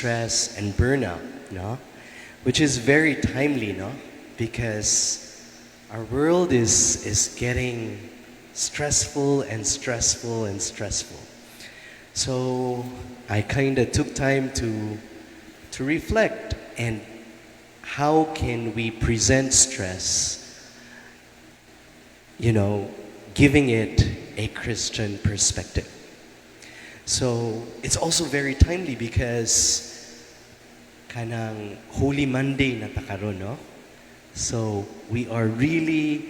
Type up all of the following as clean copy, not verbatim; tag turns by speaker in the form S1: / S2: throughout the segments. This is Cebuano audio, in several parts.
S1: stress and burnout, no? Which is very timely, no? Because our world is getting stressful and stressful and stressful. So I kind of took time to reflect and how can we present stress, giving it a Christian perspective. So it's also very timely because kanang Holy Monday na ta karon, no? So we are really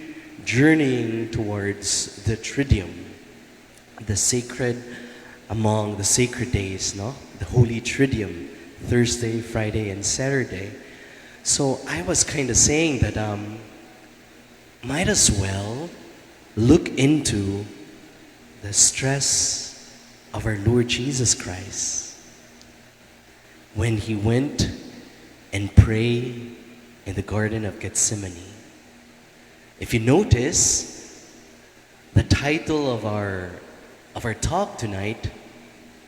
S1: journeying towards the Triduum, the sacred among the sacred days, no? The Holy Triduum, Thursday, Friday, and Saturday. So I was kind of saying that might as well look into the stress of our Lord Jesus Christ when he went and prayed in the Garden of Gethsemane. If you notice, the title of our talk tonight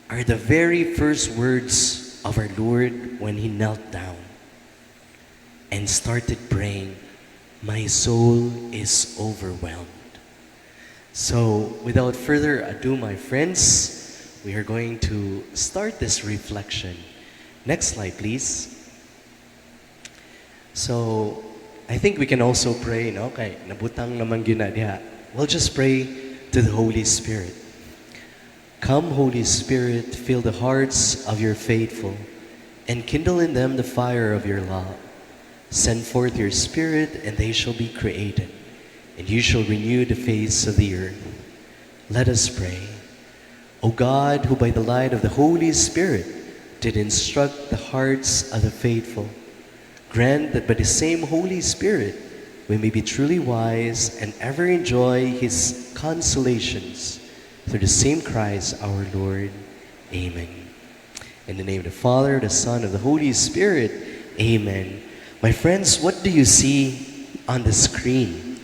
S1: are the very first words of our Lord when he knelt down and started praying, "My soul is overwhelmed." So, without further ado, my friends, we are going to start this reflection. Next slide, please. So, I think we can also pray, no? Kay nabutang naman gyud na diha. We'll just pray to the Holy Spirit. Come, Holy Spirit, fill the hearts of your faithful and kindle in them the fire of your love. Send forth your Spirit, and they shall be created, and you shall renew the face of the earth. Let us pray. O God, who by the light of the Holy Spirit did instruct the hearts of the faithful, grant that by the same Holy Spirit we may be truly wise and ever enjoy his consolations. Through the same Christ our Lord. Amen. In the name of the Father, the Son, and the Holy Spirit. Amen. My friends, what do you see on the screen?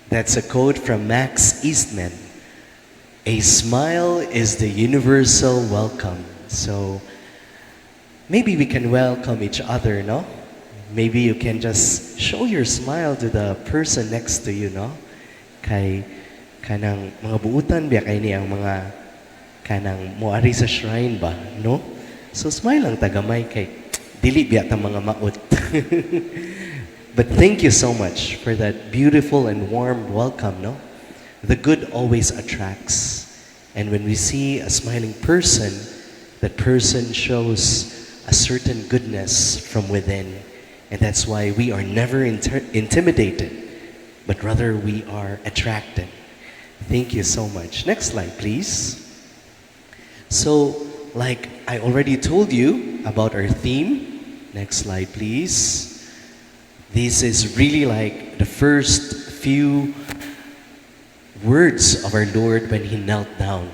S1: That's a quote from Max Eastman. "A smile is the universal welcome." So maybe we can welcome each other, no? Maybe you can just show your smile to the person next to you, no? Kay kanang mga buutan biya kay ni ang mga kanang moari sa shrine ba, no? So smile lang ta gamay kay dili biya ta mga maot. But thank you so much for that beautiful and warm welcome, no? The good always attracts. And when we see a smiling person, that person shows a certain goodness from within. And that's why we are never intimidated, but rather we are attracted. Thank you so much. Next slide, please. So, like I already told you about our theme. Next slide, please. This is really like the first few words of our Lord when he knelt down.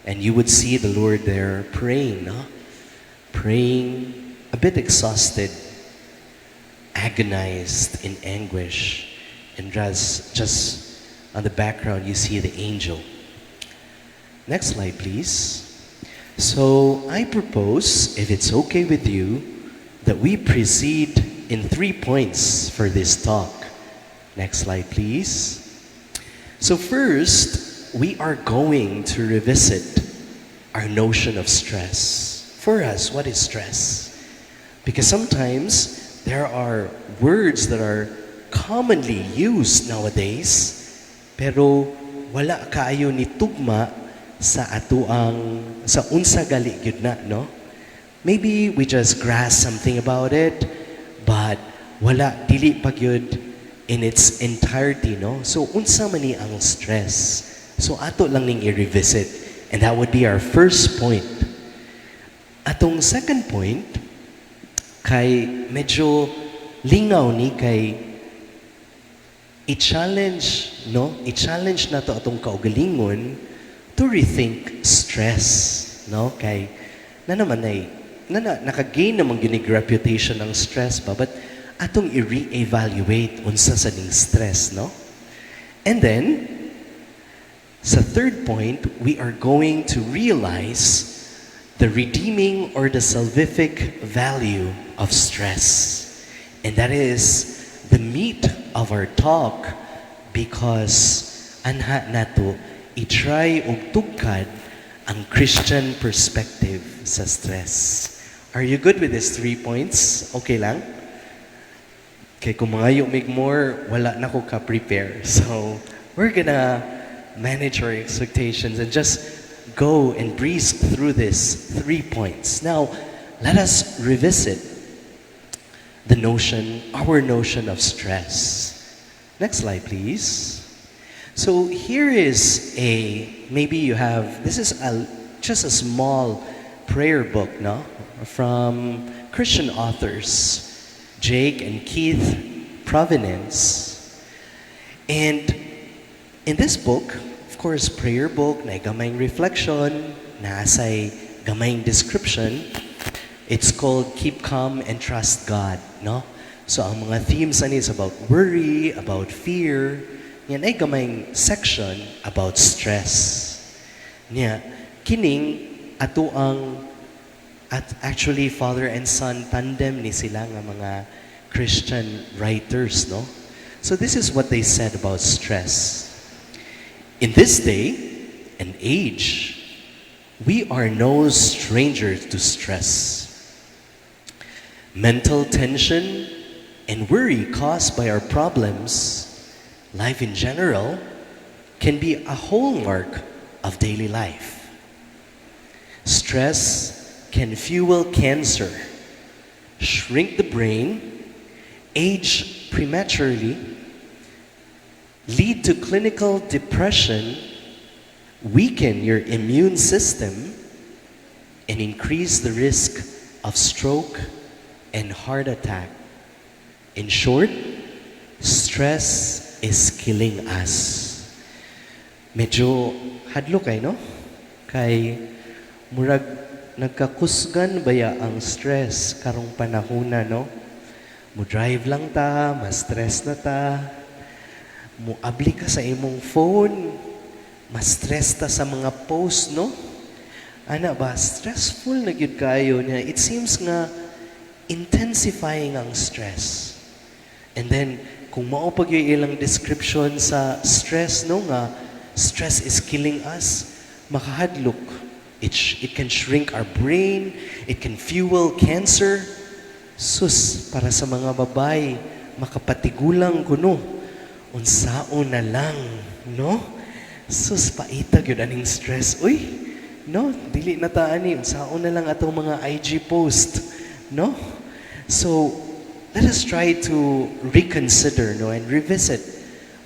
S1: And you would see the Lord there praying, no? Praying, a bit exhausted, agonized in anguish. And just on the background, you see the angel. Next slide, please. So I propose, if it's okay with you, that we proceed in 3 points for this talk. Next slide, please. So first, we are going to revisit our notion of stress. For us, what is stress? Because sometimes there are words that are commonly used nowadays, pero wala kaayo ni tugma sa atuang sa unsa gali gyud na, no? Maybe we just grasp something about it, but wala, dili pa gyud in its entirety, no? So unsa man ni ang stress? So ato lang ning i-revisit, and that would be our first point. Atong second point kay medyo lingaw ni kay i-challenge, no? I-challenge nato atong kaugalingon to rethink stress, no? Kay na naman ay na naka-gain naman gyud nig reputation ng stress ba, but atong i-re-evaluate unsa sa ning stress, no? And then Sa third point, we are going to realize the redeeming or the salvific value of stress. And that is the meat of our talk because anha nato i-try og tugkad ang Christian perspective sa stress. Are you good with these three points? Okay lang? Kay kung mangayo mig more, wala na ko ka-prepare. So, we're gonna manage our expectations and just go and breeze through these three points. Now, let us revisit our notion of stress. Next slide, please. So here is a, maybe you have, this is just a small prayer book, no? From Christian authors, Jake and Keith Provenance. And in this book, of course, prayer book, na gamayng reflection, naa say gamayng description. It's called Keep Calm and Trust God, no? So ang mga themes ani is about worry, about fear. Yan ay gamayng section about stress. Niya, kining ato ang at actually father and son tandem ni sila nga mga Christian writers, no? So this is what they said about stress. "In this day and age, we are no stranger to stress. Mental tension and worry caused by our problems, life in general, can be a hallmark of daily life. Stress can fuel cancer, shrink the brain, age prematurely, lead to clinical depression, weaken your immune system, and increase the risk of stroke and heart attack. In short, stress is killing us." Medyo hadlok kay, no? Kay murag nagkakusgan baya ang stress karong panahona, no? Mo drive lang ta, ma-stress na ta. Mo abli ka sa imong phone, ma-stress ta sa mga post, no? Ana ba, stressful na gyud kayo niya. It seems nga intensifying ang stress. And then, kung mao pag yung ilang description sa stress, no, nga, stress is killing us, makahadlok. It can shrink our brain, it can fuel cancer. Sus, para sa mga babae, makapatigulang kuno. Unsaon na lang, no? Sus, paita gyud aning stress. Uy, no, dili na ta ani, unsaon na lang atong mga IG post, no? So, let us try to reconsider, no, and revisit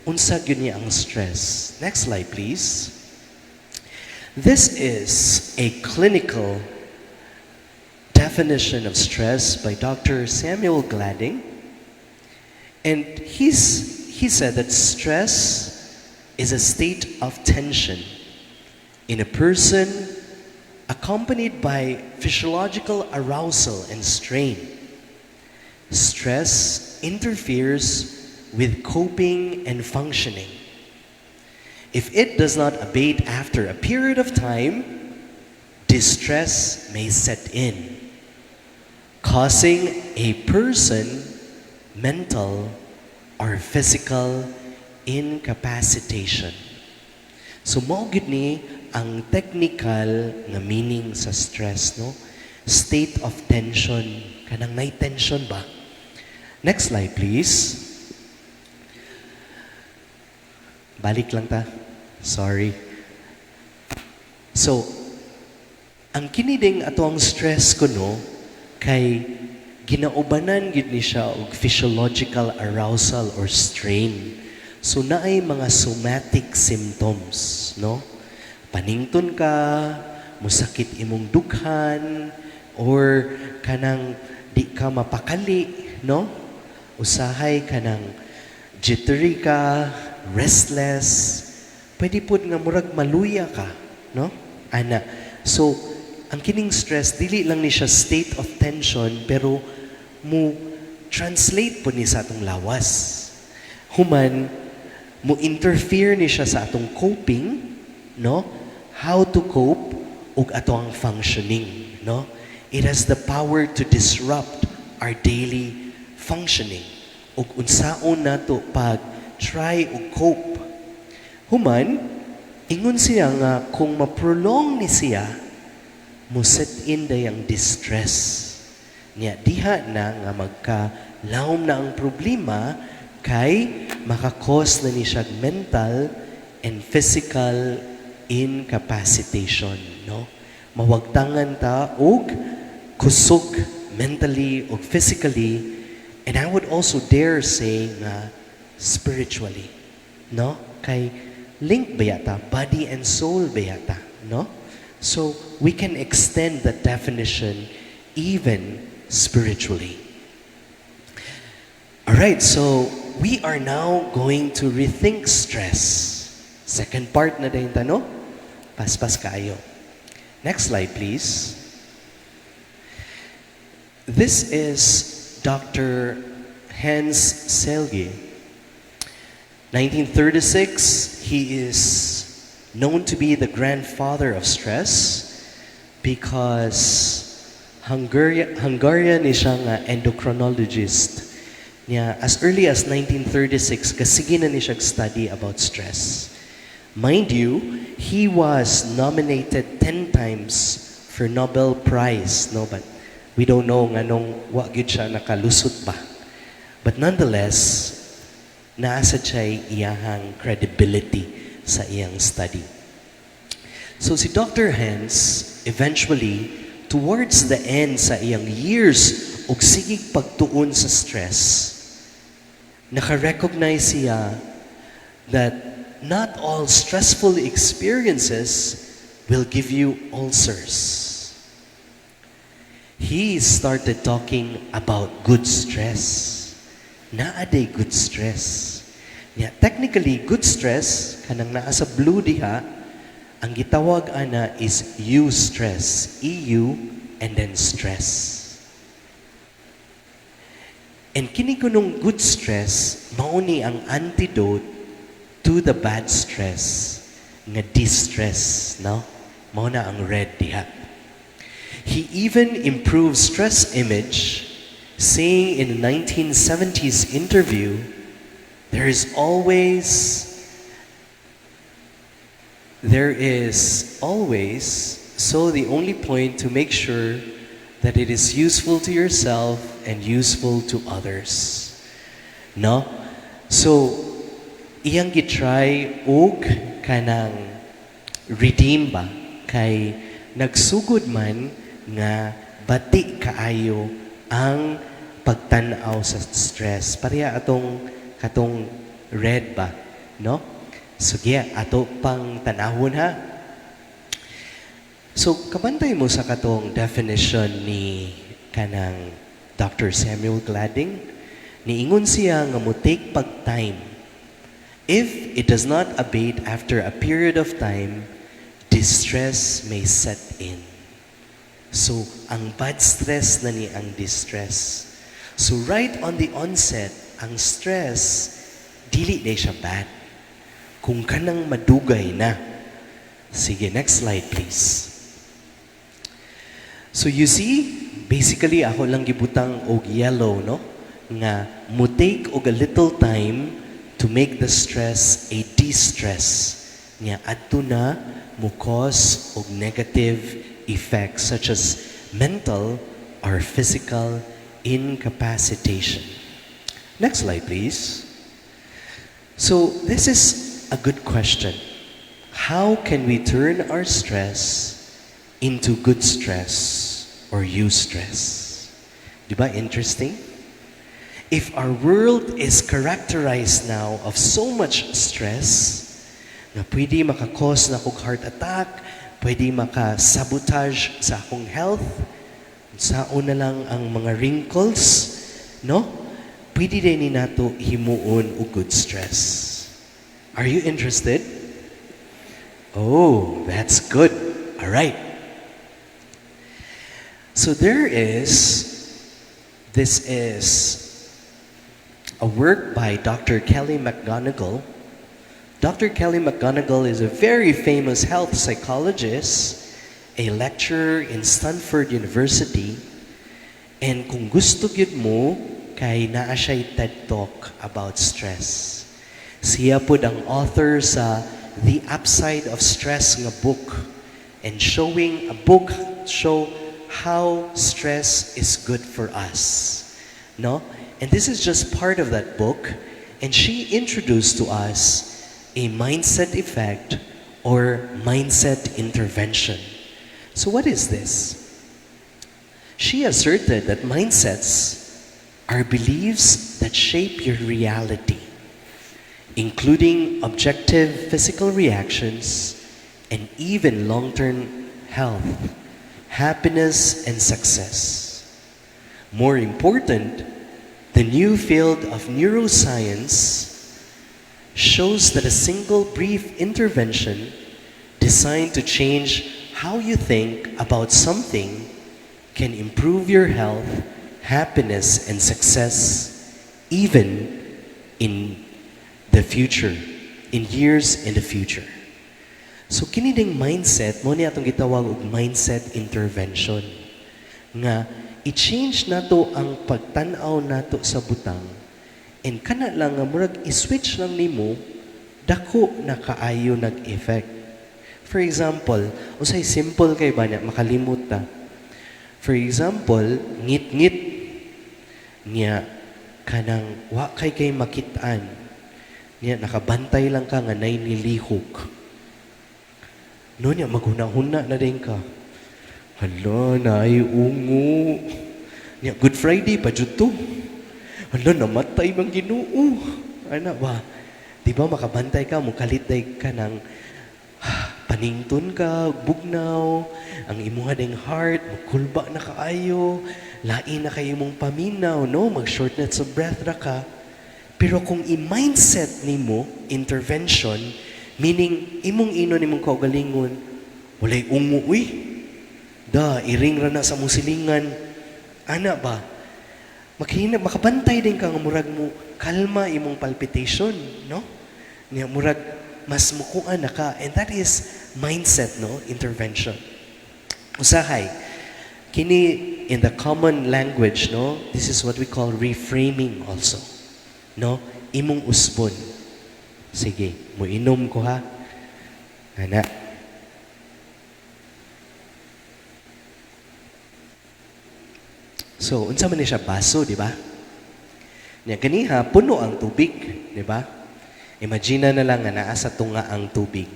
S1: unsa gyud ni ang stress. Next slide, please. This is a clinical definition of stress by Dr. Samuel Gladding. And he said that stress is a state of tension in a person accompanied by physiological arousal and strain. Stress interferes with coping and functioning. If it does not abate after a period of time, distress may set in, causing a person mental or physical incapacitation. So mao gyud ni ang technical nga meaning sa stress, no? State of tension, kanang nay tension ba? Next slide, please. Balik lang ta. Sorry. So, ang kini ding ato ang stress kuno kay ginaubanan gyud ni siya og physiological arousal or strain. So naay mga somatic symptoms, no? Panington ka, musakit imong dughan, or kanang di ka mapakali, no? Usahay kanang jittery ka, restless, pwede pod nga murag maluya ka, no? Ana. So, ang kining stress dili lang ni siya state of tension pero mo translate po ni sa atong lawas. Human mo interfere ni siya sa atong coping no? How to cope ug ato ang functioning, no? It has the power to disrupt our daily functioning ug unsaon nato pag try ug cope. Human, ingon siya nga kung ma-prolong ni siya, mo set in day ang distress. Niya diha na nga magka-lawom na ang problema kay maka-cause na ni siya mental and physical incapacitation, no? Mawagtangan ta og kusog mentally og physically, and I would also dare say nga spiritually, no? Kay link ba yata, body and soul ba yata, no? So we can extend that definition even spiritually. All right, so we are now going to rethink stress. Second part na din ta, no? Paspas kaayo. Next slide, please. This is Dr. Hans Selye. 1936, he is known to be the grandfather of stress because Hungarian ni siya nga endocrinologist. Niya, as early as 1936, kasige na ni siya study about stress. Mind you, he was nominated 10 times for Nobel Prize, no? But we don't know nganong wa gyud siya nakalusot ba. But nonetheless, naa sad siya iyahang credibility sa iyang study. So si Dr. Hans, eventually, towards the end sa iyang years og sigig pagtuon sa stress, naka-recognize siya that not all stressful experiences will give you ulcers. He started talking about good stress. Naa day good stress. Yeah, technically, good stress, kanang naa sa blue diha, ang gitawag ana is eustress. E-U and then stress. And kini kunong good stress, mao ni ang antidote to the bad stress, nga distress, no? Mao na ang red diha. He even improved stress image, saying in a 1970s interview, There is always, so the only point to make sure that it is useful to yourself and useful to others." No? So, iyang gitry og kanang redeem ba kay nagsugod man nga bati kaayo ang pagtan-aw sa stress. Pareha atong katong red ba, no? So, giya, ato pang tanawon ha. So, kabantay mo sa katong definition ni kanang Dr. Samuel Gladding, niingon siya nga mo take pag time. If it does not abate after a period of time, distress may set in. So, ang bad stress na ni ang distress. So, right on the onset, ang stress, dili na siya bad. Kung kanang madugay na. Sige, next slide, please. So you see, basically ako lang gibutang og yellow, no? Nga mo take og a little time to make the stress a distress. Nga adto na mo cause og negative effects such as mental or physical incapacitation. Next slide, please. So this is a good question. How can we turn our stress into good stress or eustress? Di ba interesting? If our world is characterized now of so much stress, na pwede maka-cause na akong heart attack, pwede maka-sabotage sa akong health, saon na lang ang mga wrinkles, no? Pwede din ni nato himuon og good stress. Are you interested? Oh, that's good. All right. So this is a work by Dr. Kelly McGonigal. Dr. Kelly McGonigal is a very famous health psychologist, a lecturer in Stanford University, and kung gusto gyud mo, kay naa siya'y TED Talk about stress. Siya pud ang author sa The Upside of Stress nga book and showing a book show how stress is good for us. No? And this is just part of that book, and she introduced to us a mindset effect or mindset intervention. So what is this? She asserted that mindsets are beliefs that shape your reality, including objective physical reactions and even long-term health, happiness, and success. More important, the new field of neuroscience shows that a single brief intervention designed to change how you think about something can improve your health, happiness, and success even in the future, in years in the future. So kini ding mindset, mao ni atong gitawag og mindset intervention. Nga i-change nato ang pagtan-aw nato sa butang and kana lang nga murag i-switch lang nimo, dako na kaayo nag-effect. For example, usay simple kay ba niya makalimot ta. For example, ngit-ngit niya kanang wa kay makit-an. Niya nakabantay lang ka nga nay nilihok. No niya maghuna-huna na din ka. Hala, naay ungo. Niya Good Friday pa jud to. Hala, namatay bang Ginoo? Ana ba? Di ba makabantay ka, mukalit ka ng panington ka, bugnaw, ang imuha ding heart, mukulba na kaayo, lain na kay imong paminaw, no? Mag-shortness of breath ra ka. Pero kung i-mindset nimo, intervention, meaning imong inon imong kaugalingon, "Walay ungo, uy. Da, iring ra na sa mong silingan." Ana ba? Maghina, makabantay din ka nga murag mo, kalma imong palpitation, no? Nga murag, mas mukuan na ka. And that is mindset, no? Intervention. Usahay, kini in the common language, no? This is what we call reframing also. No? Imong usbon. Sige, muinom ko ha. Ana. So, unsa man ni siya, baso, di ba? Nya ganiha puno ang tubig, di ba? Imagine na lang nga naa sa tunga ang tubig.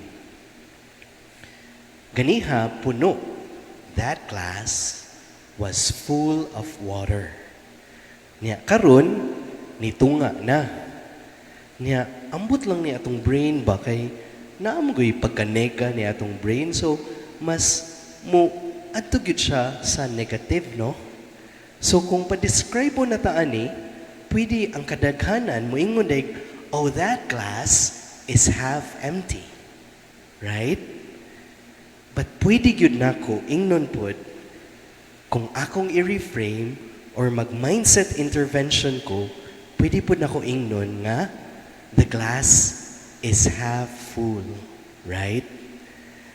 S1: Ganiha puno. That glass was full of water. Nya karon nitunga na. Nya ambot lang ni atong brain ba kay naa man goy pagkanega ni atong brain, so mas mo adto gyud siya sa negative, no? So kung pa-describe mo na ta ani, pwede ang kadaghanan moingon day, "Oh, that glass is half empty." Right? But pwede gyud nako ingnon pod kung akong i-reframe or mag-mindset intervention ko, pwede pod nako ingnon nga the glass is half full. Right?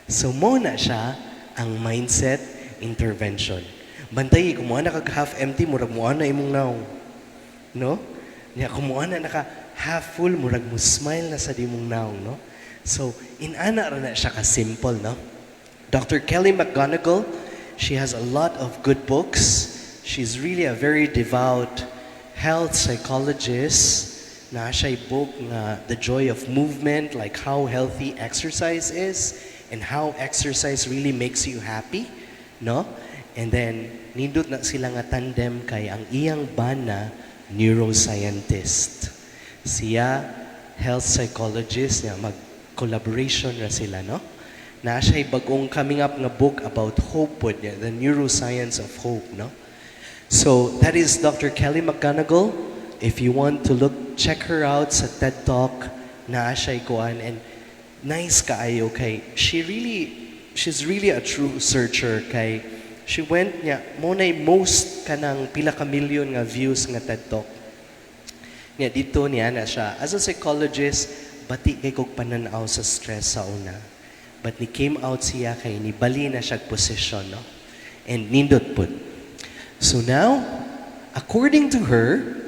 S1: So mao na siya ang mindset intervention. Bantay, kung mo na kag half empty, murag mo na imong naong. No? Nya kung mo na naka half full, murag mo smile na sa imong naong, no? So, inana ra na siya ka simple, no? Dr. Kelly McGonigal, she has a lot of good books. She's really a very devout health psychologist. Naa siya book nga The Joy of Movement, like how healthy exercise is and how exercise really makes you happy, no? And then, nindot na sila nga tandem kay ang iyang bana neuroscientist. Siya, health psychologist, niya, mag-collaboration ra sila, no? Naa siya bagong coming up nga book about hope, pod niya, the neuroscience of hope, no? So, that is Dr. Kelly McGonigal. If you want to look, check her out sa TED Talk, naa siya kuan and nice kaayo kay she's really a true searcher kay she went niya mao nay most kanang pila ka million nga views nga TED Talk. Niya dito niya na siya as a psychologist. Bati kay kog pananaw sa stress sa una. But ni came out siya kay nibali na siya position, no? And nindot pud. So now, according to her,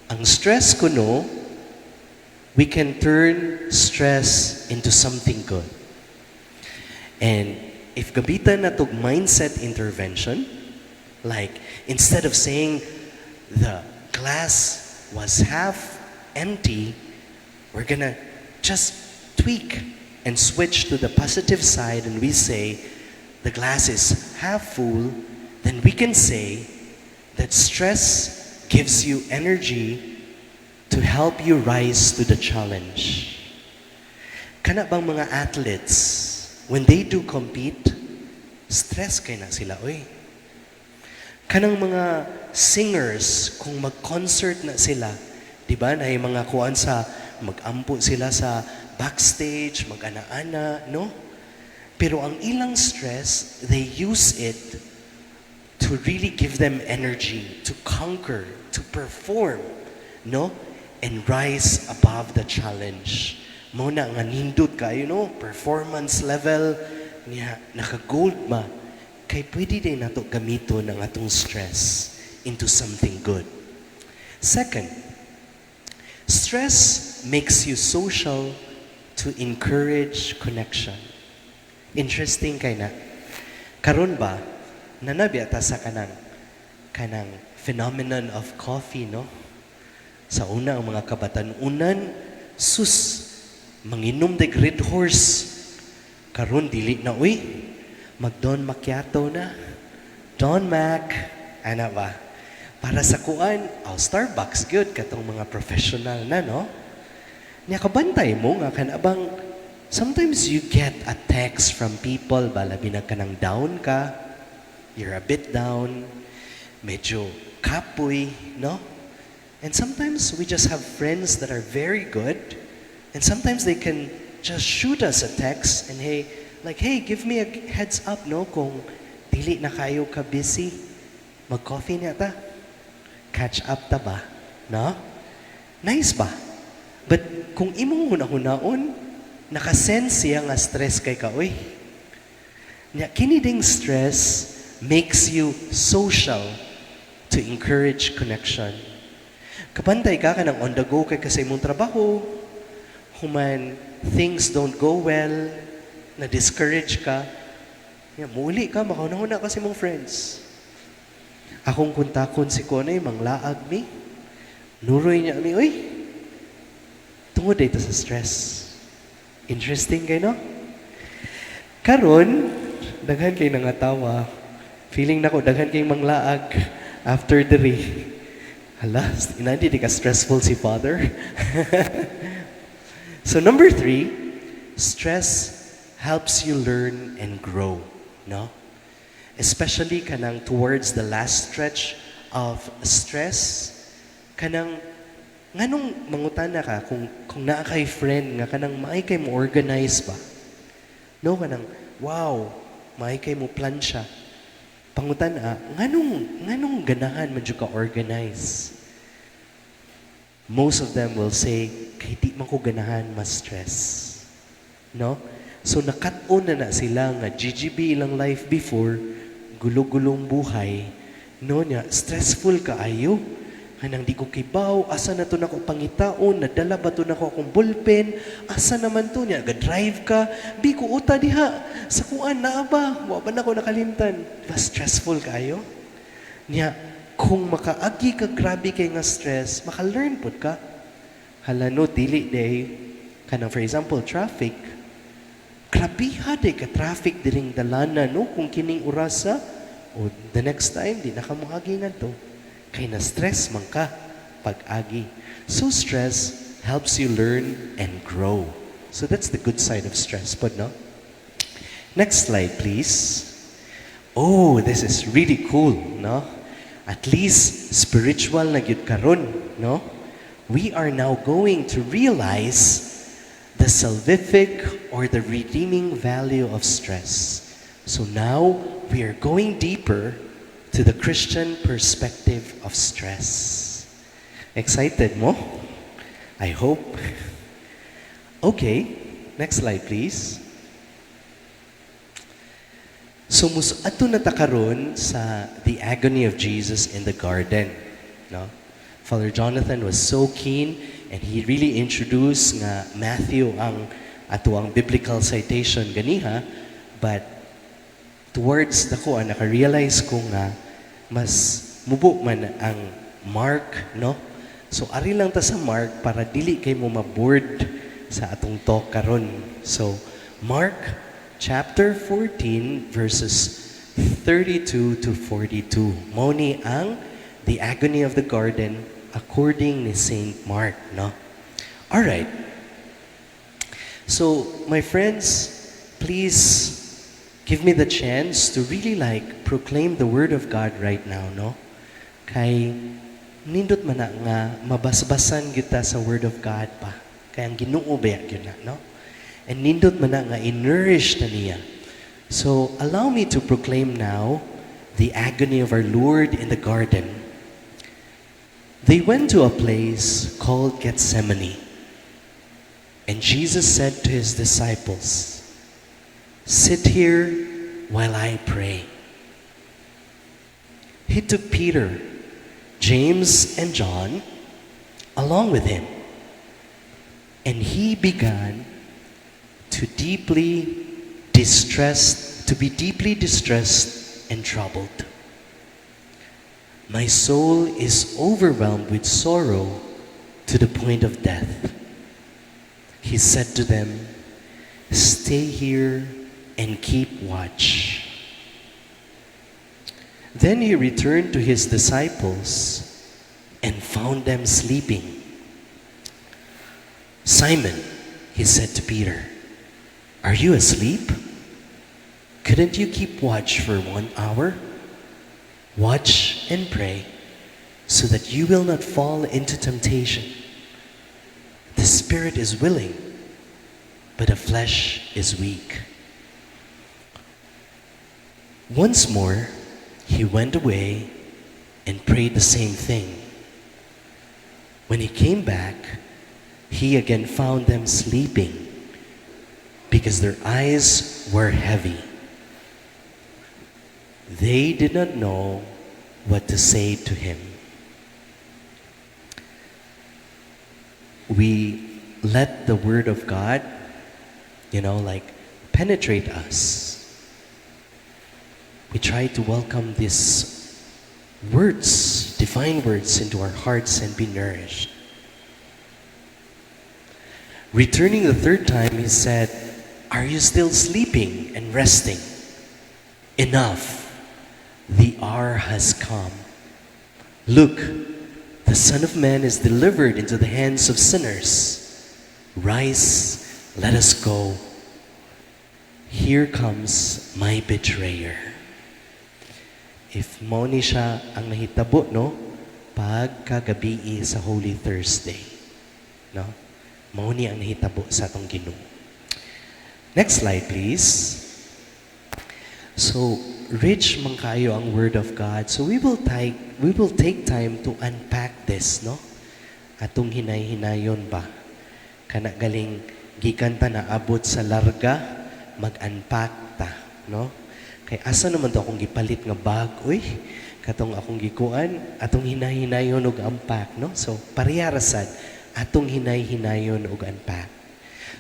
S1: ang stress kuno, we can turn stress into something good. And if gamitan natog mindset intervention, like instead of saying the glass was half empty, we're gonna just tweak and switch to the positive side and we say the glass is half full, then we can say that stress gives you energy to help you rise to the challenge. Kana bang mga athletes, when they do compete, stress kay na sila, oy. Kanang mga singers, kung mag-concert na sila, di ba, na yung mga kuan sa, mag-ampo sila sa backstage, mag-ana-ana, no? Pero ang ilang stress, they use it to really give them energy to conquer, to perform, no? And rise above the challenge. Mao na nga nindot kayo, no? Performance level niya, naka-gold ma. Kay pwede din nato gamiton ang atong stress into something good. Second, stress makes you social to encourage connection. Interesting kay na. Karon ba, nanabi ata sa kanang phenomenon of coffee, no? Sa una, ang mga kabatan-unan, sus, manginom de Red Horse. Karon dili na, uy. Mag-Don Macchiato na. Don Mac. Ana ba? Para sa kuan, oh, Starbucks, good. Katong mga professional na, no? Nya kabantay mo nga kanabang sometimes you get a text from people ba, labi na kanang down ka, you're a bit down, medyo kapoy, no? And sometimes we just have friends that are very good, and sometimes they can just shoot us a text and hey, like, "Hey, give me a heads up, no? Kung dili na kayo ka busy, mag-coffee niya ta. Catch up ta ba?" No? Nice ba? But kung imong hunahunaon, nakasense siya nga stress kay ka, uy. Nya, kini ding stress makes you social to encourage connection. Kabantay ka kanang on the go kay ka sa imong trabaho, human things don't go well, na-discourage ka, ya, muuli ka, makahuna-huna ka sa imong friends. Akong kontakon si Konay, manglaag mi. Nuroy niya mi, uy, tungod dito sa stress. Interesting kay, no? Karon, daghan kay nangatawa. Feeling nako daghan kay manglaag after diri. Hala, inandi di ka stressful si Father. So number three, stress helps you learn and grow, no? Especially kanang towards the last stretch of stress, kanang nganong mangutana ka kung naa kay friend nga kanang maay kay mo organize ba? No, kanang wow, maay kay mo plan siya. Pangutan-a, nganong ganahan man jud ka organize? Most of them will say, "Kay di man ko ganahan mas stress." No? So nakat-on na na sila nga GGB ilang life before, gulo-gulong buhay, no niya, stressful kaayo. Kanang di ko kibaw, asa na to nako pangitaon, nadala ba to nako akong ballpen, asa naman to niya, ga-drive ka, bi ko uta diha, sa kuan naa ba, wa ba nako nakalimtan? Diba stressful kayo? Niya, kung makaagi ka grabe kay nga stress, maka-learn pud ka. Hala no, dili day, kanang for example, traffic, grabiha day ka traffic diring dalana no, kung kining orasa, o the next time, di na ka moagi ngadto. Kay na stress man ka pag-agi. So stress helps you learn and grow. So that's the good side of stress, but no? Next slide, please. Oh, this is really cool, no? At least spiritual na gyud karon, no? We are now going to realize the salvific or the redeeming value of stress. So now we are going deeper to the Christian perspective of stress. Excited mo? I hope. Okay, next slide, please. So mus-adto na ta karon sa the agony of Jesus in the garden, no? Father Jonathan was so keen and he really introduced nga Matthew ang atoang biblical citation ganiha, but towards the kuan, naka-realize ko nga mas mubo man ang Mark, no? So ari lang ta sa Mark para dili kay mo mabored sa atong talk karon. So Mark chapter 14 verses 32 to 42. Mao ni ang the agony of the garden according ni Saint Mark, no? All right. So, my friends, please give me the chance to really like proclaim the word of God right now, no? Kay nindot man na nga mabasbasan kita sa word of God pa. Kay ang Ginoo ba gyud na, no? And nindot man na nga i-nourish na niya. So, allow me to proclaim now the agony of our Lord in the garden. They went to a place called Gethsemane. And Jesus said to his disciples, "Sit here while I pray." He took Peter, James, and John along with him. And he began to be deeply distressed and troubled. "My soul is overwhelmed with sorrow to the point of death," he said to them. "Stay here and keep watch." Then he returned to his disciples and found them sleeping. "Simon," he said to Peter, "are you asleep? Couldn't you keep watch for one hour? Watch and pray so that you will not fall into temptation. The spirit is willing, but the flesh is weak." Once more, he went away and prayed the same thing. When he came back, he again found them sleeping because their eyes were heavy. They did not know what to say to him. We let the word of God like penetrate us. We try to welcome these words, divine words, into our hearts and be nourished. Returning the third time, he said, "Are you still sleeping and resting? Enough. The hour has come. Look, the Son of Man is delivered into the hands of sinners. Rise, let us go. Here comes my betrayer." If mao ni siya ang nahitabo, no? Pagkagabii sa Holy Thursday. No? Mao ni ang nahitabo sa atong Ginoo. Next slide, please. So, rich man kayo ang Word of God. So, we will take time to unpack this, no? Atong hinay-hinayon ba? Kana galing gikan ta naabot sa larga, mag-unpack ta, no? Kay asa naman to akong gipalit nga bag, uy? Katong akong gikuan, atong hinay-hinayon og unpack, no? So, pareha ra sad, atong hinay-hinayon og unpack.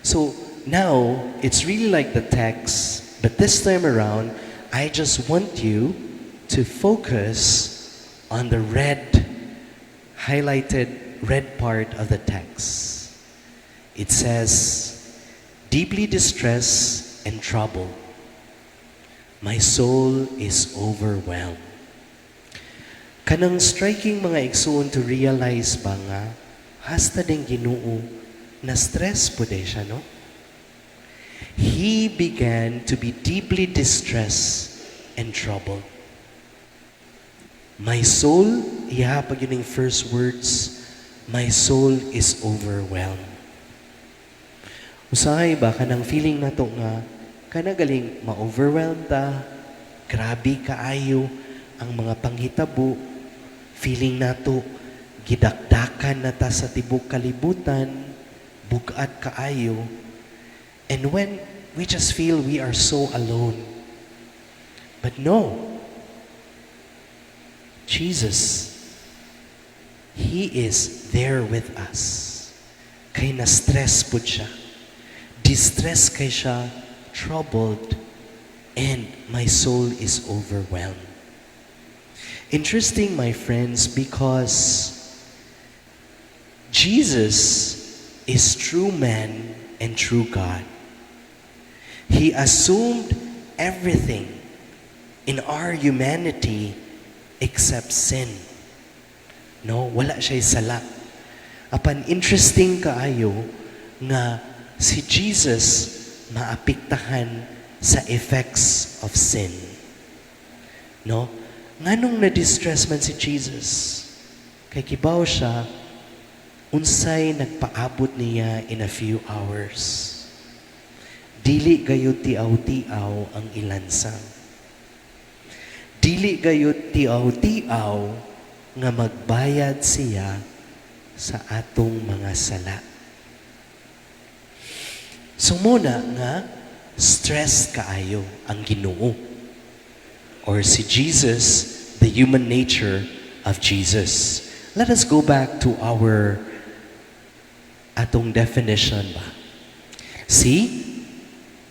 S1: So, now, it's really like the text, but this time around, I just want you to focus on the red, highlighted red part of the text. It says, "Deeply distressed and troubled, my soul is overwhelmed." Kanang striking, mga igsuon, to realize ba nga, hasta din Ginoo, na stress pud siya, no? He began to be deeply distressed and troubled. My soul, iya pag yun yung first words, "My soul is overwhelmed." Usahay ba, kanang feeling na to nga, kana galing ma-overwhelm ta, grabe kaayo ang mga panghitabo, feeling nato gidakdakan na ta sa tibok kalibutan. Bugat kaayo, and when we just feel we are so alone. But no, Jesus, He is there with us. Kay na-stress pud siya. Distress kay siya, troubled, and my soul is overwhelmed. Interesting, my friends, because Jesus is true man and true God. He assumed everything in our humanity except sin. No, wala siya'y sala. Apan interesting kaayo nga si Jesus maapektahan sa effects of sin. No? Nganong na-distress man si Jesus? Kay kibaw siya unsay nagpaabot niya in a few hours. Dili gayud tiaw-tiaw ang ilansang. Dili gayud tiaw-tiaw nga magbayad siya sa atong mga sala. So mao na nga stress kaayo ang Ginoo or si Jesus, the human nature of Jesus. Let us go back to our atong definition ba. See?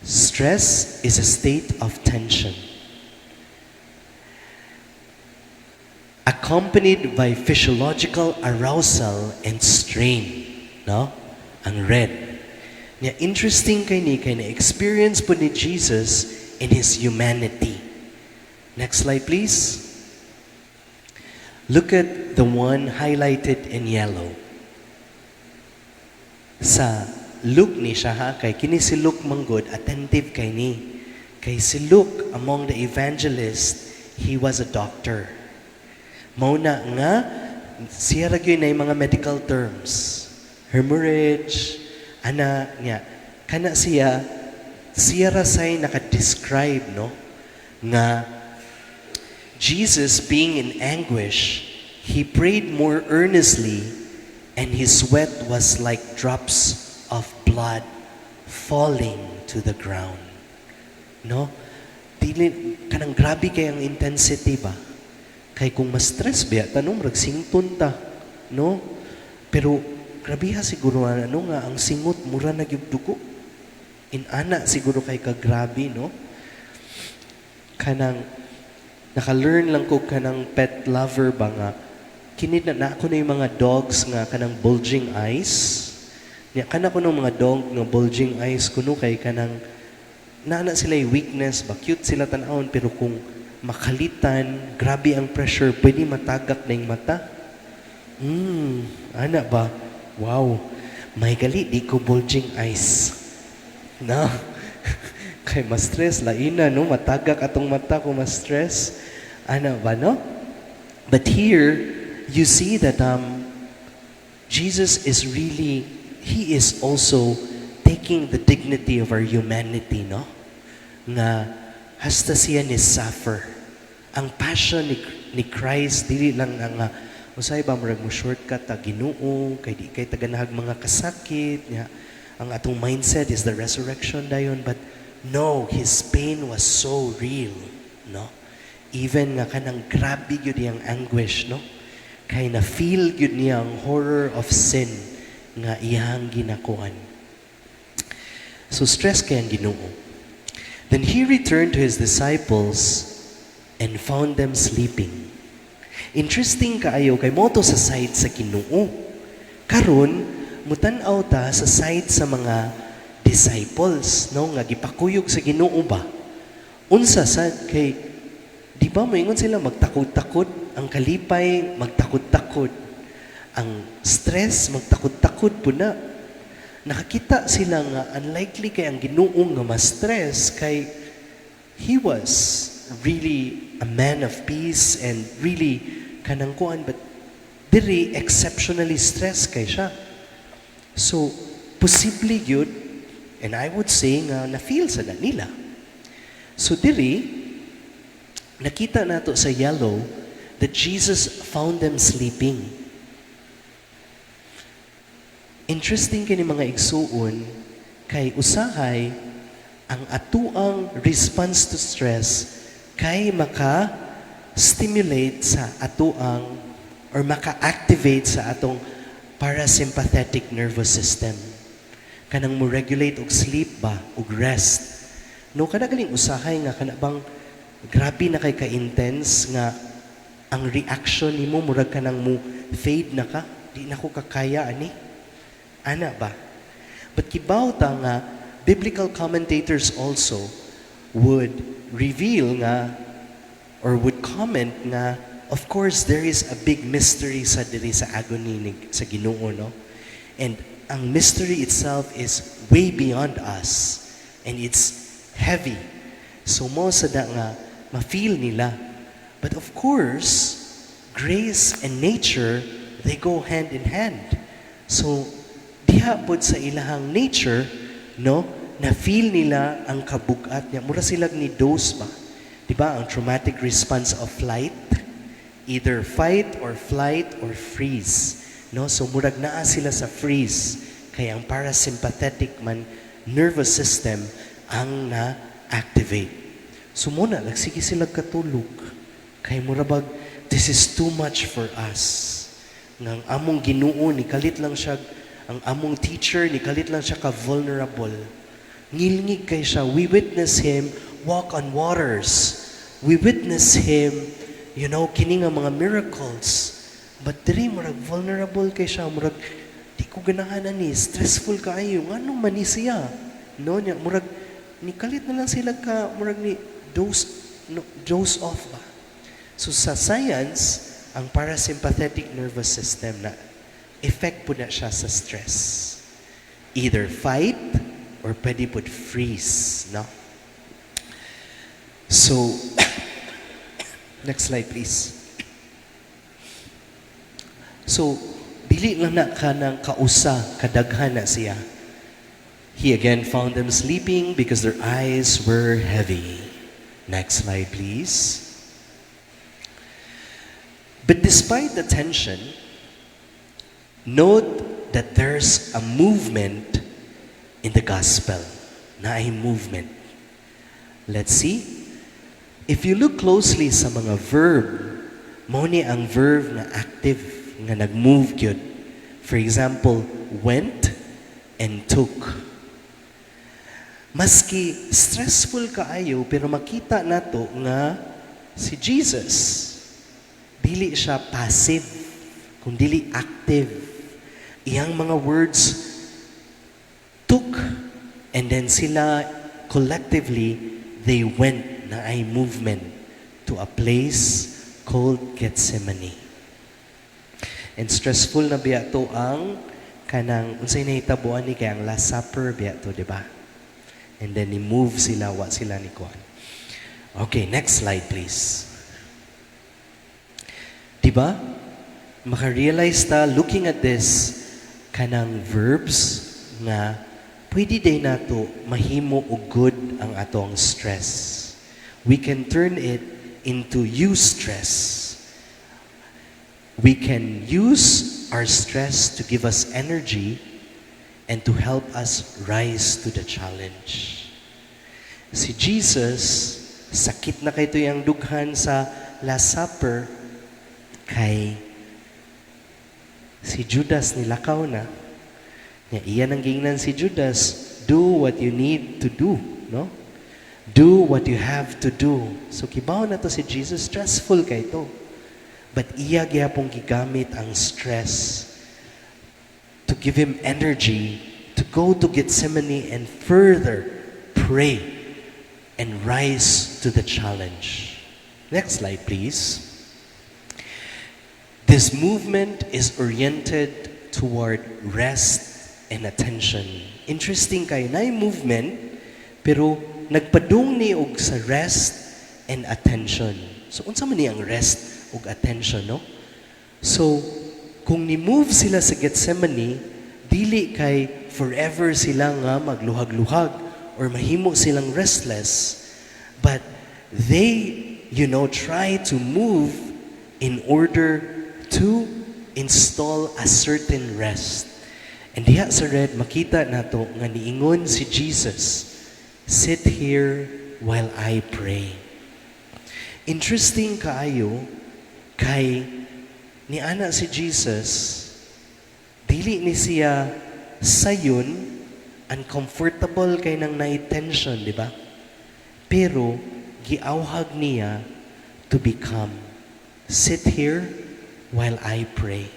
S1: Stress is a state of tension accompanied by physiological arousal and strain. No? Ang red. Nya interesting kay ni kay na-experience pud ni Jesus in his humanity. Next slide, please. Look at the one highlighted in yellow. Sa Luke ni siya ha, kay kini si Luke manggod, attentive kay ni. Kay si Luke, among the evangelists, he was a doctor. Mao na nga, siya ra gyud na mga medical terms. Hemorrhage, ana niya. Kana siya, siya ra say naka-describe, no? Nga Jesus, being in anguish, he prayed more earnestly and his sweat was like drops of blood falling to the ground. No? Dili kanang grabe kay ang intensity ba? Kay kung ma-stress biya tanong murag sington ta, no? Pero grabe ha siguro ano nga ang singot mura na gyud dugo. Inana siguro kay kagrabe, no? Kanang naka-learn lang ko kanang pet lover ba nga kini na na ako na yung mga dogs nga kanang bulging eyes. Nya kana ko ng mga dog nga bulging eyes kuno kay kanang naa na sila yung weakness ba, cute sila tan-awon, pero kung makalitan, grabe ang pressure, pwede matagak na yung mata. Ana ba? Wow. May gali di ko bulging eyes. No. Kay ma-stress laina, no, matagak atong mata kung ma-stress. Ana ba, no? But here you see that Jesus is really, he is also taking the dignity of our humanity, no? Nga hasta siya ni suffer. Ang passion ni Christ dili lang nga nga usay ba murag mo shortcut ta Ginoo kay di kay ta ganahag mga kasakit nya. Ang atong mindset is the resurrection dayon, but no, his pain was so real, no? Even nga kanang grabe gyud iyang anguish, no? Kay na feel gyud niya ang horror of sin nga iyang ginakuan. So stress kay ang Ginoo. Then he returned to his disciples and found them sleeping. Interesting kaayo kay mao to sa side sa Ginoo. Karon mutan-aw ta sa side sa mga disciples, no, nga gipakuyog sa Ginoo ba. Unsa sad kay di ba moingon sila magtakod-takod ang kalipay, magtakod-takod ang stress, magtakod-takod pud na. Nakakita sila nga unlikely kay ang Ginoo nga ma-stress kay he was really a man of peace and really kanang kuan, but diri exceptionally stressed kay siya. So posible gyud, and I would say nga na-feel sa nila. So diri nakita nato sa yellow that Jesus found them sleeping. Interesting kini, mga igsuon, kay usahay ang atuang response to stress kay maka stimulate sa atuang or maka-activate sa atong parasympathetic nervous system. Kanang mo regulate og sleep ba, og rest. No, kana galing usahay nga kana bang grabe na kay ka-intense nga ang reaction nimo murag kanang mo fade na ka, di na ko kakaya ani. Ana ba? But kibaw ta nga biblical commentators also would reveal nga or would comment nga of course there is a big mystery sa diri sa agony ni, sa Ginoo, no? And ang mystery itself is way beyond us and it's heavy. So mao sa da nga ma-feel nila. But of course, grace and nature, they go hand in hand. So diha pod sa ilahang nature, no, na feel nila ang kabugat niya. Mura sila ni doze ba? Di ba? Ang traumatic response of flight, either fight or flight or freeze. No? So murag naa sila sa freeze kay ang parasympathetic man nervous system ang na-activate. So mao na, nagsige sila katulog. Kay mura bag, this is too much for us. Nga ang among Ginoo ni kalit lang siya, ang among teacher ni kalit lang siya ka vulnerable. Ngilngig kay siya. We witness him walk on waters. We witness him, kini nga mga miracles. But diri murag vulnerable kay siya, murag di ko ganahan ani, stressful kaayo. Nganong man ni siya? No, nya murag ni kalit na lang sila ka murag ni doze, no, doze off ba. So sa science, ang parasympathetic nervous system na effect po na siya sa stress. Either fight or pwede po freeze, no? So, next slide, please. So, dili lang na ka ng kausa, kadaghan na siya. He again found them sleeping because their eyes were heavy. Next slide, please. But despite the tension, note that there's a movement in the gospel. Naay movement. Let's see. If you look closely sa mga verb, mao ni ang verb na active, nga nag-move gyud. For example, "went" and "took." Maski stressful kaayo, pero makita nato nga si Jesus, dili siya passive, kung dili active. Iyang mga words, "took," and then sila collectively, they went, naay movement to a place called Gethsemane. And stressful na biya to ang kanang unsay nahitabuan ni kay ang Last Supper biya to, di ba? And then ni move sila, wa sila ni kuan. Okay, next slide, please. Di ba? Maka-realize ta looking at this kanang verbs nga pwede diay nato mahimo og good ang atong stress. We can turn it into eustress. We can use our stress to give us energy and to help us rise to the challenge. Si Jesus, sakit na kaayo iyang dughan sa Last Supper, kay si Judas nilakaw na. Nya iya nang giingnan si Judas, "Do what you need to do," no? "Do what you have to do." So kibaw na to si Jesus, stressful kay to. But iya gyapong gigamit ang stress to give him energy to go to Gethsemane and further pray and rise to the challenge. Next slide, please. This movement is oriented toward rest and attention. Interesting kay na movement, pero nagpadung ni og sa rest and attention. So unsa man ni ang rest ug attention, no? So kung ni-move sila sa Gethsemane, dili kay forever sila nga magluhag-luhag or mahimo silang restless, but they try to move in order to install a certain rest. And diha sa red, makita nato nga niingon si Jesus, "Sit here while I pray." Interesting kaayo kay niana si Jesus, dili ni siya sayon, uncomfortable kay nang naay tension, di ba? Pero giawhag niya to become, "Sit here while I pray."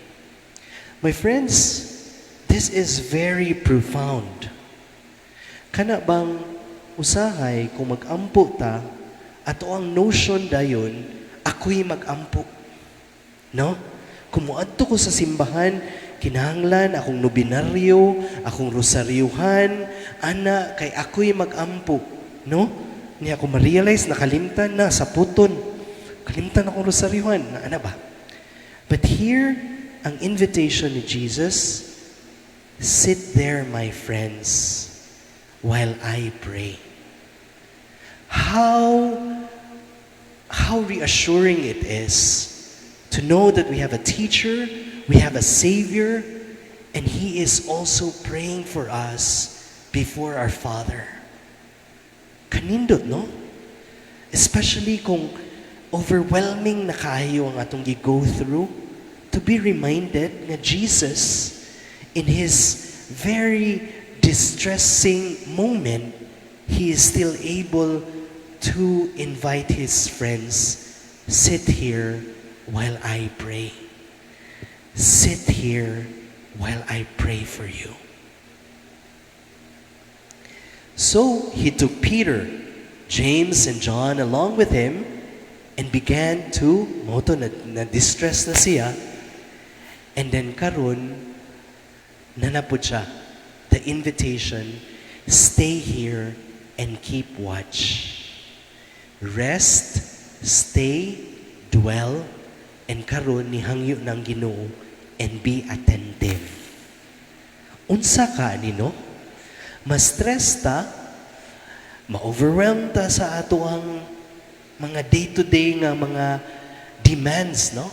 S1: My friends, this is very profound. Kana bang usahay kung mag-ampo ta, ato ang notion dayon, ako'y mag-ampo. No? Kung moadto ko sa simbahan, kinahanglan akong nobinaryo, akong rosaryuhan, ana kay ako'y mag-ampo. No? Niya ako ma-realize, nakalimtan na sa puton. Kalimtan akong rosaryuhan. Na, ana ba? But here, ang invitation ni Jesus, "Sit there, my friends, while I pray." How reassuring it is to know that we have a teacher, we have a Savior, and He is also praying for us before our Father. Kanindot, no? Especially kung overwhelming na kaayo ang atong gi-go through, to be reminded nga Jesus, in His very distressing moment, He is still able to invite His friends, "Sit here while I pray. Sit here while I pray for you." So He took Peter, James, and John along with Him and began to, mao to, na distress na siya, and then karon naa na pud siya, the invitation, "Stay here and keep watch." Rest, stay, dwell, and karon nihangyo ng Ginoo, and be attentive. Unsa ka ani, no? Ma-stress ta, ma-overwhelm ta sa ato ang mga day-to-day nga mga demands, no?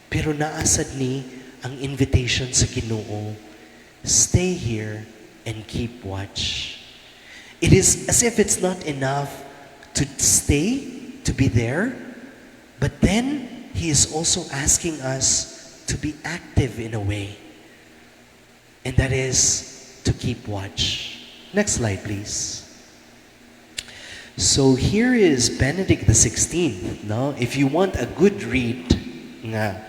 S1: Pero naa sad ni ang invitation sa Ginoo, "Stay here and keep watch." It is as if it's not enough to stay, to be there, but then He is also asking us to be active in a way. And that is to keep watch. Next slide, please. So here is Benedict XVI. No? If you want a good read, nga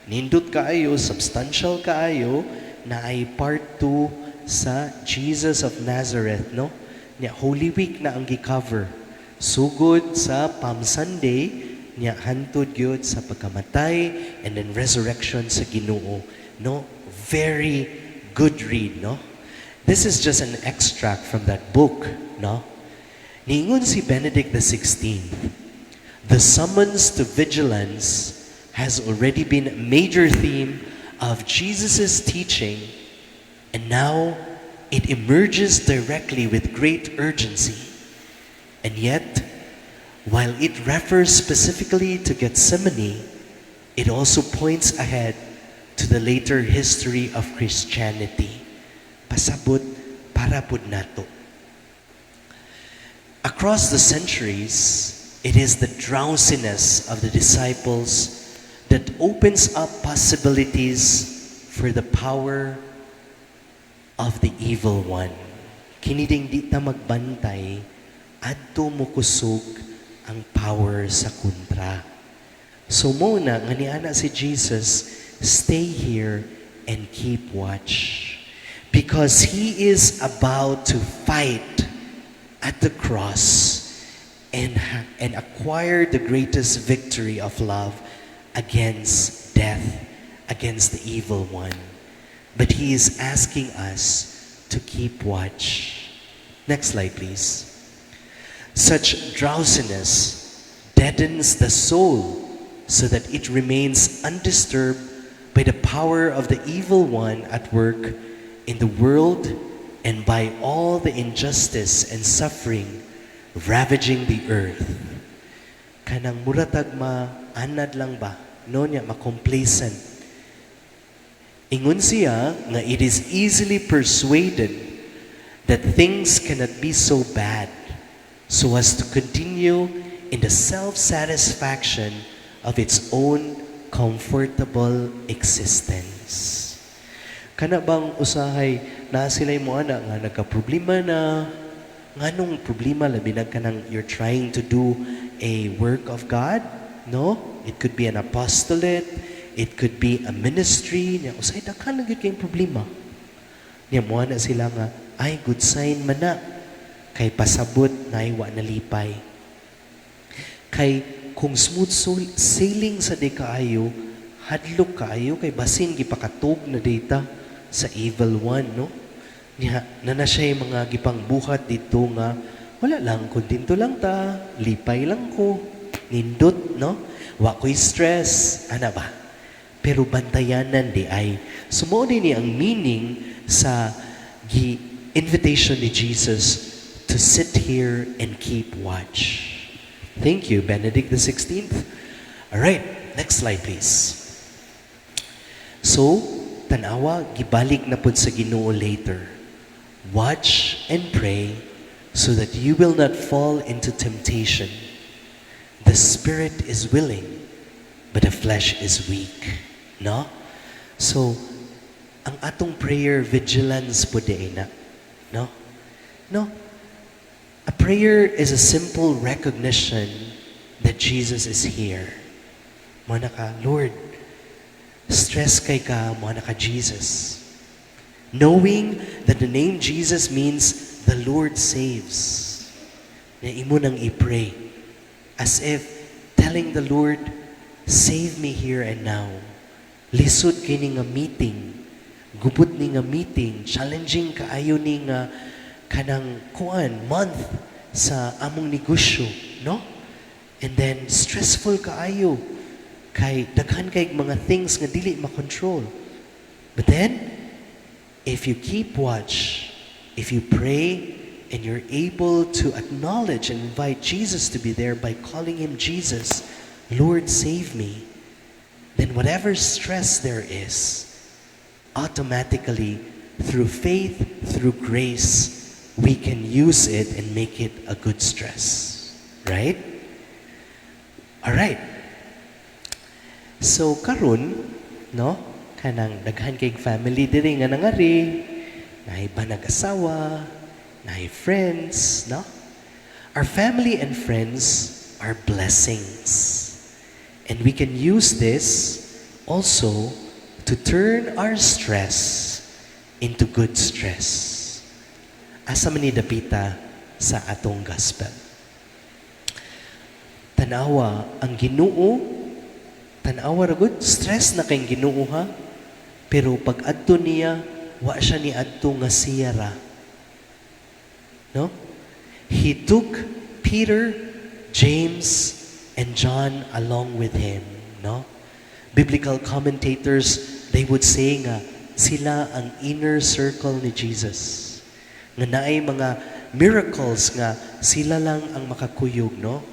S1: nindot kaayo, substantial kaayo, naay part 2 sa Jesus of Nazareth, no? Nya Holy Week na ang gi-cover. Sugod sa Palm Sunday, nya hantod gyud sa pagkamatay and then resurrection sa Ginoo, no? Very good read, no? This is just an extract from that book, no? Niingon si Benedict XVI, "The summons to vigilance has already been a major theme of Jesus' teaching, and now it emerges directly with great urgency. And yet, while it refers specifically to Gethsemane, it also points ahead to the later history of Christianity." Pasabot para pud nato. "Across the centuries, it is the drowsiness of the disciples that opens up possibilities for the power of the evil one." Kini ding di ta magbantay, adto mo kusog ang power sa kontra. So mao na, nga niana si Jesus, "Stay here and keep watch." Because He is about to fight at the cross and acquire the greatest victory of love against death, against the evil one. But He is asking us to keep watch. Next slide, please. "Such drowsiness deadens the soul so that it remains undisturbed by the power of the evil one at work in the world and by all the injustice and suffering ravaging the earth." Kanang mura tag maanad lang ba? No niya, ma-complacent. Ingon siya nga it is easily persuaded that things cannot be so bad so as to continue in the self-satisfaction of its own comfortable existence. Kana bang usahay naa sila'y mo ana nga nagka-problema na, nganong problema, labi na kanang you're trying to do a work of God, no? It could be an apostolate, it could be a ministry, nya usahay daghan lang gyud kayong problema. Nya mo na sila nga ay, good sign man na kay pasabot na wa nalipay. Kay kung smooth sailing sa di kaayo, hadlok kaayo kay basin gipakatog na data sa evil one, no? Niya, na na siya yung mga gipangbuhat dito nga wala lang, kontento lang ta, lipay lang ko, nindot, no? Wa ko'y stress, ana ba? Pero bantayanan diay. So mao ni ang meaning sa gi invitation ni Jesus to sit here and keep watch. Thank you, Benedict the 16th. All right, next slide, please. So, tanawa, gibalik na pud sa Ginoo later. "Watch and pray so that you will not fall into temptation. The spirit is willing, but the flesh is weak." No? So, ang atong prayer vigilance po diay na. No? No? A prayer is a simple recognition that Jesus is here. Mo na ka, "Lord, stress kay ka," mo na ka, "Jesus." Knowing that the name Jesus means "the Lord saves." Na imo nang i-pray. As if telling the Lord, "Save me here and now. Lisod kini nga meeting. Gubot ni nga meeting. Challenging kaayo ni nga kanang kuan month sa among negosyo," no? And then stressful kaayo kay daghan kay mga things nga dili makontrol. But then if you keep watch, if you pray and you're able to acknowledge and invite Jesus to be there by calling him Jesus, "Lord, save me," then whatever stress there is, automatically, through faith, through grace, we can use it and make it a good stress. Right? All right. So karon, no, kanang daghan kay family diri nga nangari, naay ba nag-asawa, naay friends, no? Our family and friends are blessings. And we can use this also to turn our stress into good stress. Asa man ni dapita sa atong gospel? Tanawa ang Ginoo, tanawa ra gud, stress na kay Ginoo ha. Pero pag adto niya, wa siya ni adto nga siya ra. No? He took Peter, James, and John along with him, no? Biblical commentators, they would say nga sila ang inner circle ni Jesus. Nga naay mga miracles nga sila lang ang makakuyog, no?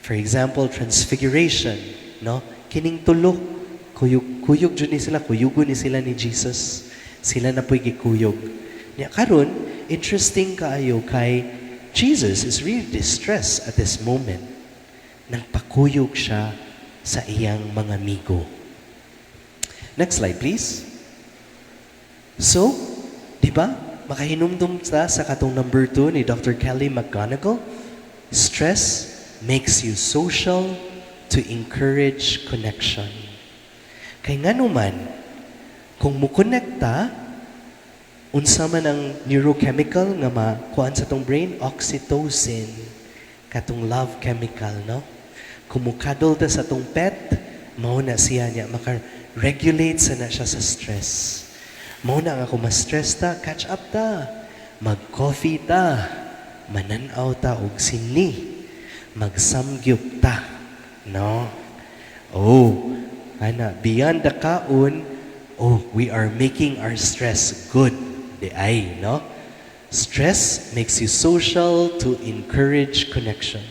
S1: For example, Transfiguration, no? Kining tulo, kuyog kuyog jud ni sila, kuyugon ni sila ni Jesus. Sila na po'y gikuyog. Nya karon, interesting kaayo kay Jesus is really distressed at this moment. Nagpakuyog siya sa iyang mga amigo. Next slide, please. So, di ba? Makahinumdum ta sa katong number 2 ni Dr. Kelly McGonigal. Stress makes you social to encourage connection. Kay ngano man, kung mukonekta, unsa man ang neurochemical nga makuan sa atong brain? Oxytocin. Katong love chemical, no? Kung mu-cuddle ta sa atong pet, mao na siya niya, maka-regulate sa na siya sa stress. Mao na nga kung ma-stress ta, catch up ta. Mag-coffee ta. Mananaw ta og sine. Magsamgyup ta. No? Oh, ana, beyond the kaon, oh, we are making our stress good. Diay, no? Stress makes you social to encourage connection.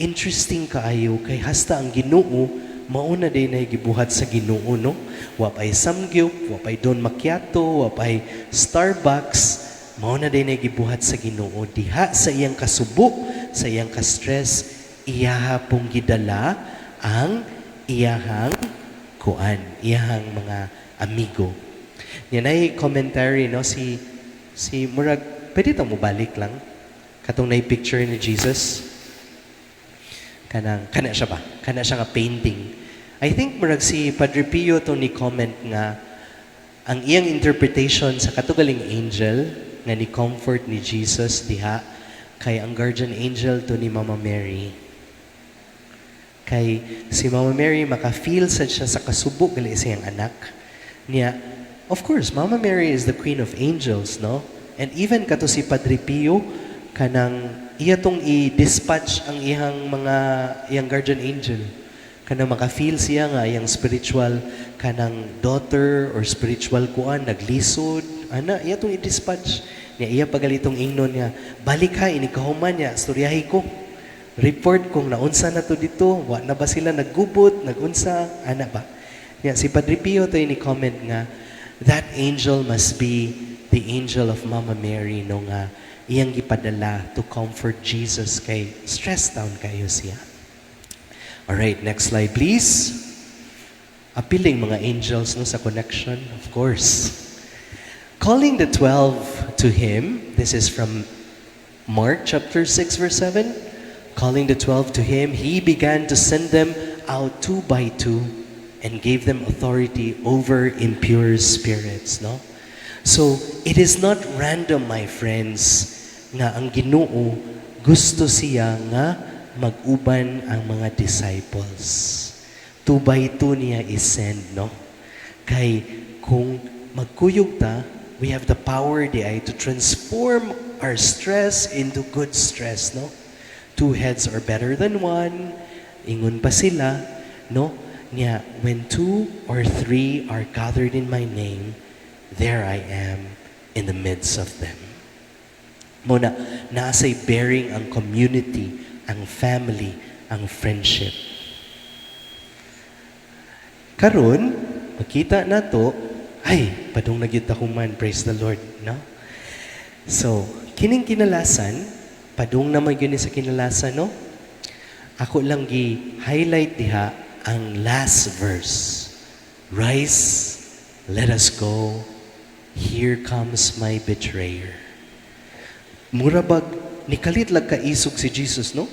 S1: Interesting kaayo kay hasta ang Ginoo Mao na diay na gibuhat sa Ginoo, no? Wa pay samgyup, wa pay Don Macchiato, wa pay Starbucks, mao na diay na gibuhat sa Ginoo diha sa iyang kasubo, sa iyang ka-stress, iyaha pong gidala ang iyahang kuan, iyahang mga amigo. Yan ay commentary, no, si murag pwede ta mobalik lang katong nay picture ni Jesus, kanang kana siya ba, kana siya nga painting. I think murag si Padre Pio to ni comment nga ang iyang interpretation sa kato galing angel nga ni comfort ni Jesus diha kay ang guardian angel to ni Mama Mary, kay si Mama Mary maka-feel sad siya sa kasubo gali sa iyang anak niya. Of course, Mama Mary is the queen of angels, no? And even kato si Padre Pio, kanang iya tong i-dispatch ang iyang mga iyang guardian angel, kanang maka-feel siya nga iyang spiritual kanang daughter or spiritual kuan naglisod ana, iya tong i-dispatch niya. Iya pa gali tong ingnon niya, "Balik ha, inig kahuman niya, storyahi ko, report kung naunsa na to dito, wa na ba sila naggubot, nagunsa ana ba." Niya si Padre Pio to ni comment nga that angel must be the angel of Mama Mary, no, nga iyang gipadala to comfort Jesus kay stressed down kayo siya. Alright, next slide, please. Appealing mga angels, no, sa connection, of course. Calling the 12 to him, this is from Mark chapter 6 verse 7. Calling the 12 to him, he began to send them out two by two and gave them authority over impure spirits, no? So, it is not random, my friends, nga ang Ginoo gusto siya nga mag-uban ang mga disciples. Two by two niya i-send, no? Kay kung magkuyog ta, we have the power diay to transform our stress into good stress, no? Two heads are better than one. Ingon pa sila, no? Niya, when two or three are gathered in my name, there I am in the midst of them. Mao na, naasay bearing ang community, ang family, ang friendship. Karon, makita na to, ay, padung na gyud ta human, praise the Lord, no? So, kining kinalasan, padung naman gyud ni sa kinalasan, no? Ako lang gi-highlight diha ang last verse. "Rise, let us go. Here comes my betrayer." Mura bag nikalit lag kaisog si Jesus, no?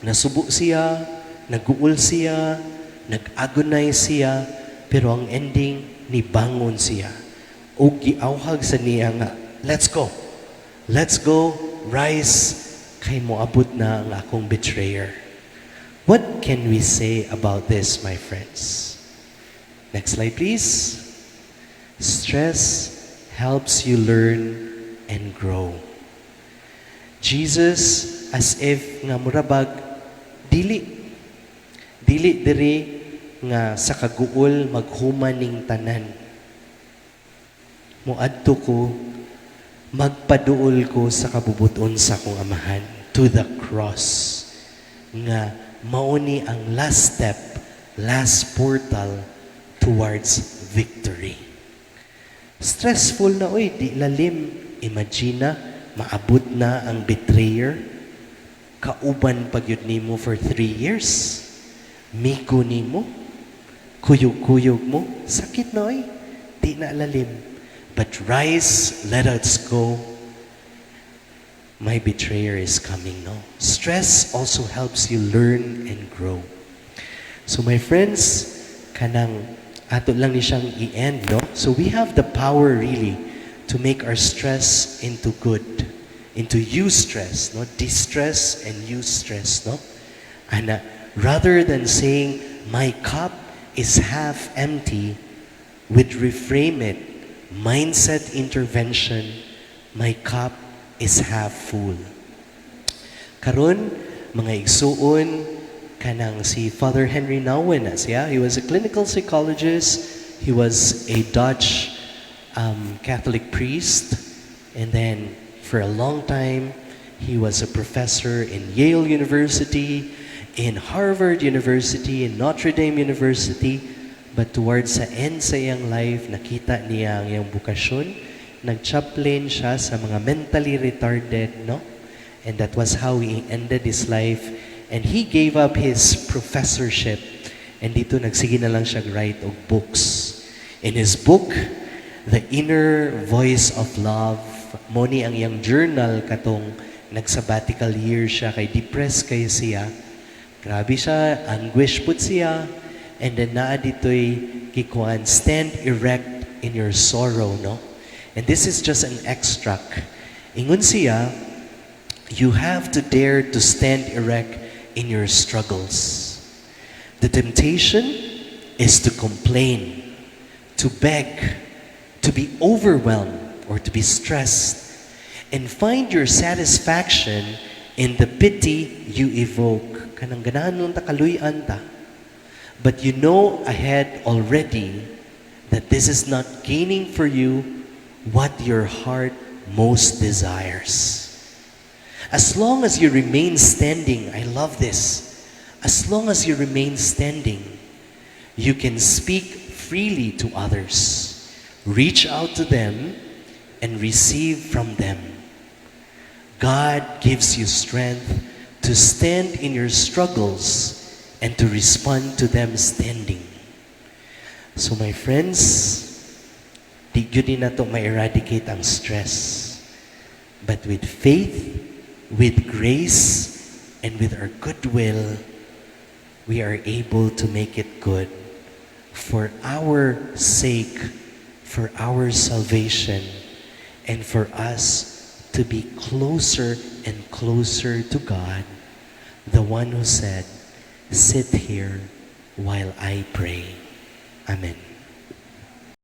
S1: Nasubo siya, naguol siya, nag-agonize siya, pero ang ending, nibangon siya. O giawhag sa niya nga, "Let's go. Let's go, rise, kay moabot na ang akong betrayer." What can we say about this, my friends? Next slide, please. Stress helps you learn and grow. Jesus, as if nga murabag, dili, dili diri nga sa kaguol maghuman ning tanan. Muadto ko, magpaduol ko sa kabubuton sa akong Amahan, to the cross. Nga mao ni ang last step, last portal towards victory. Stressful na oy, di lalim. Imagine na, maabot na ang betrayer. Kauban pa gyud nimo for 3 years. Migo nimo. Kuyog-kuyog mo. Sakit na oy. Di na lalim. But rise, let us go. My betrayer is coming, no? Stress also helps you learn and grow. So my friends, kanang ato lang ni siyang i-end, no? So we have the power really to make our stress into good, into eustress, no? Distress and eustress, no? And rather than saying, "My cup is half empty," we'd reframe it, mindset intervention, "My cup is half full." Karon, mga igsuon, kanang si Father Henri Nouwen na siya. He was a clinical psychologist. He was a Dutch Catholic priest. And then for a long time, he was a professor in Yale University. in Harvard University, in Notre Dame University, but towards sa end sa iyang life, nakita niya ang iyang bokasyon. Nag-chaplain siya sa mga mentally retarded, no? And that was how he ended his life. And he gave up his professorship. And dito nagsige na lang siya write og books. In his book, The Inner Voice of Love, mao ni ang iyang journal katong nag-sabbatical year siya kay depressed kay siya. Grabe siya, anguish pud siya. And then naa dito'y gikuan, "Stand erect in your sorrow," no? And this is just an extract. Ingon siya, "You have to dare to stand erect in your struggles. The temptation is to complain, to beg, to be overwhelmed, or to be stressed, and find your satisfaction in the pity you evoke." Kanang ganahan lang ta kaluy-an ta. "But you know ahead already that this is not gaining for you what your heart most desires. As long as you remain standing," I love this, "as long as you remain standing, you can speak freely to others, reach out to them, and receive from them. God gives you strength to stand in your struggles and to respond to them standing." So my friends, di gyud ni nato ma-eradicate ang stress. But with faith, with grace, and with our goodwill, we are able to make it good for our sake, for our salvation, and for us to be closer and closer to God, the one who said, "Sit here while I pray." Amen.